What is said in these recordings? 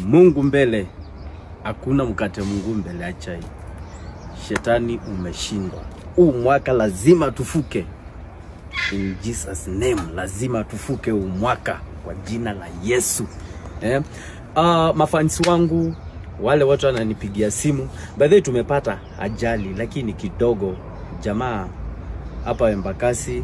Mungu mbele, hakuna mkate Mungu mbele ya chai. Shetani umeshindwa. Huu mwaka lazima tufuke. In Jesus name, lazima tufuke huu mwaka kwa jina la Yesu. Mafansi wangu, wale watu wananipigia simu. By the way, tumepata ajali lakini kidogo. Jamaa hapa Embakasi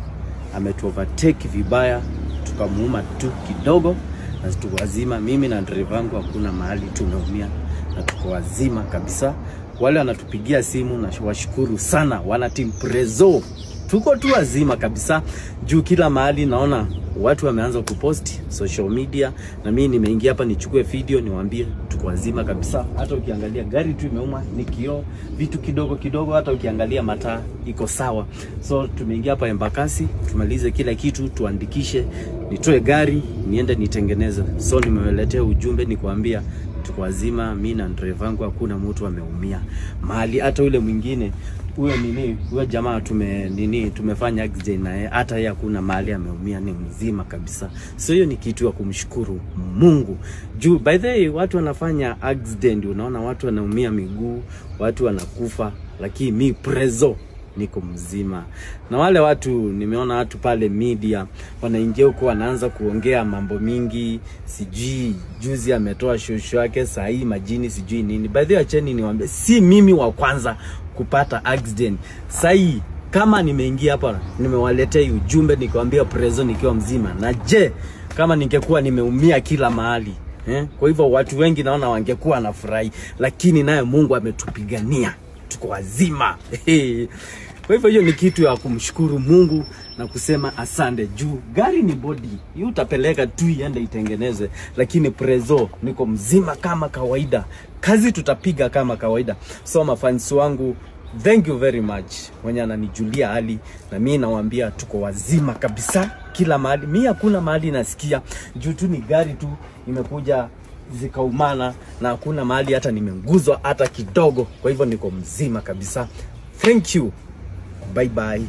ametu overtake vibaya, tukamuuma tu kidogo na tuko wazima. Mimi na driver wangu hakuna mahali tumeumia na tuko wazima kabisa. Wale wanatupigia simu na washukuru sana wana team Prezzo, tuko tu wazima kabisa. Juu kila mahali naona watu wameanza kupost social media, na mimi nimeingia hapa nichukue video niwaambie tuko wazima kabisa. Hata ukiangalia gari tu imeuma, ni kioo, vitu kidogo kidogo, hata ukiangalia mataa iko sawa. So tumeingia hapa Embakasi tumalize kila kitu, tuandikishe, nitoe gari niende nitengeneze. So nimewaletea ujumbe nikuambia tuko wazima, mimi na driver wangu hakuna mtu ameumia mahali. Hata yule mwingine huyo nini, huyo jamaa tumefanya accident naye, hata yeye hakuna mahali ameumia, ni mzima kabisa. So hiyo ni kitu ya kumshukuru Mungu. Juu by the way, watu wanafanya accident, unaona watu wanaumia miguu, watu wanakufa, lakini mi Prezzo niko mzima. Na wale watu nimeona watu pale media wanaingia huko wanaanza kuongea mambo mingi, sijui juzi ametoa shosho yake sahi majini sijui nini. By the way, acheni niwaambie, si mimi wa kwanza kupata accident. Sahi kama nimeingia hapa nimewaletea ujumbe nikiwaambia Prezzo nikiwa mzima. Na je, kama ningekuwa nimeumia kila mahali Kwa hivyo watu wengi naona wangekuwa nafurahi, lakini naye Mungu ametupigania, tuko wazima. Kwa hivyo hiyo ni kitu ya kumshukuru Mungu na kusema asante. Juu gari ni body, hiyo utapeleka tu iende itengenezwe, lakini Prezzo niko mzima kama kawaida, kazi tutapiga kama kawaida. So mafans wangu, thank you very much wenye ananijulia hali, na mimi nawaambia tuko wazima kabisa kila mahali. Mimi hakuna mahali nasikia juu tu ni gari tu imekuja zikaumana, na hakuna mahali hata nimenguzwa hata kidogo. Kwa hivyo niko mzima kabisa. Thank you. Bye bye.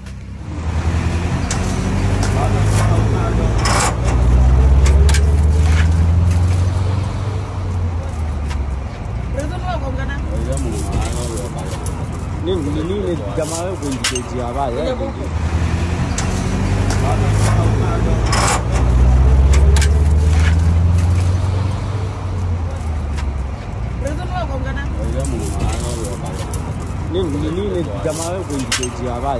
Nini jamaa wewe kuingia hapa. Nini jamaa wewe kuingia hapa.